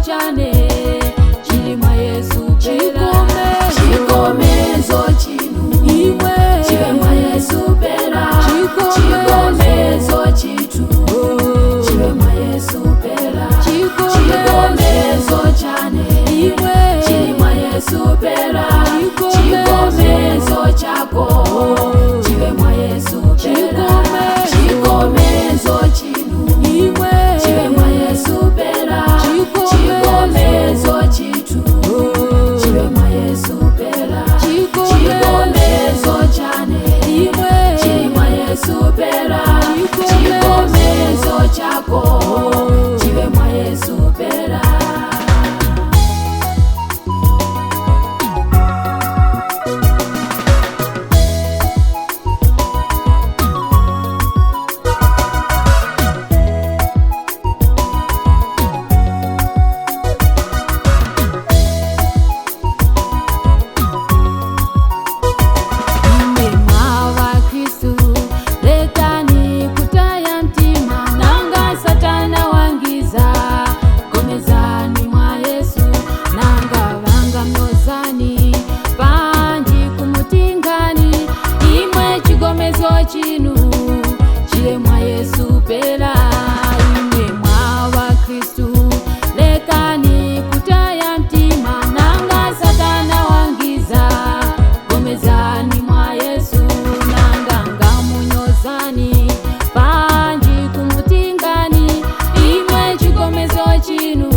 Chane chili mwa Yesu pera. Chikomezo chinu Imwe chive mwa Yesu pera. Chikomezo chitu chive mwa Yesu pera. Chikomezo chane Imwe chili mwa Yesu pera. Chikomezo chako chive mwa Yesu pera. Chikomezo chinu Imwe chive mwa Yesu pera. Chikomezo chitu chive mwa Yesu pera. Chikomezo chane Imwe chili mwa Yesu pera. Chikomezo chako chive mwa Yesu pera. Imwe mwa Kristu lekani kutaya mtima nanga Satana wangiza komezani mwa Yesu nanga vanga mnyozani panji kumutingani imwe chigomezo chinu chile mwa Yesu pera. Imwe mwa Kristu lekani kutaya mtima nanga Satana wangiza gomezani mwa Yesu nanga ngamunyozani panji kumutingani imwe chigomezo chinu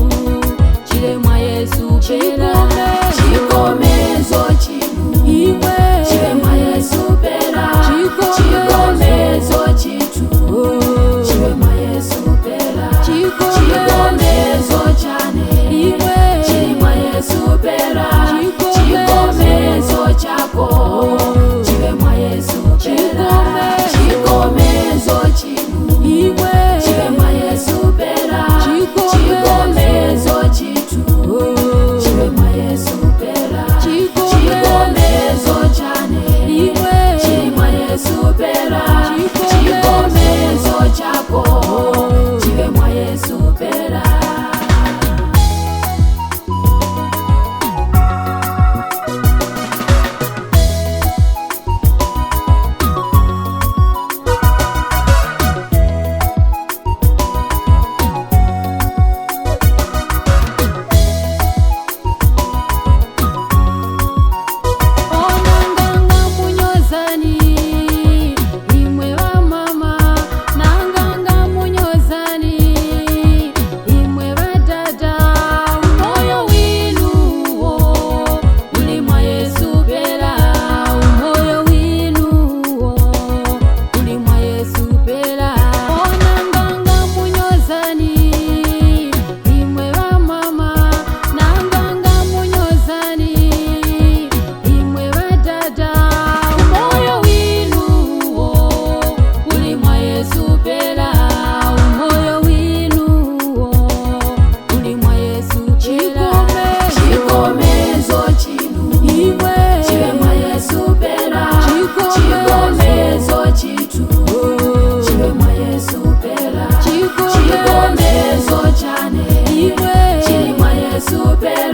chile mwa Yesu pera. Chikomezo chinu Imwe chive mwa Yesu pera. Chikomezo chitu chive mwa Yesu pera. Chikomezo chane Imwe chili mwa Yesu pera. Chikomezo chako chive mwa Yesu pera. Chikomezo chinu Imwe chive mwa Yesu pera. Chikomezo chitu chive mwa Yesu pera. Chikomezo chane Imwe chili mwa Yesu pera. Chikomezo chako chive mwa Yesu pera. Onanganga munyozani imwe va mama nanganga munyozani imwe va dada umoyo winuwo uli mwa Yesu pera. Umoyo winuwo uli mwa Yesu pera. Onanganga munyozani imwe va mama nanganga munyozani imwe va dada umoyo winuwo uli mwa Yesu pera. Umoyo winuwo uli mwa Yesu pera. Chikomezo chinu Imwe chive mwa Yesu pera. Chikomezo chitu chive mwa Yesu pera. Chikomezo chane Imwe chili mwa Yesu pera.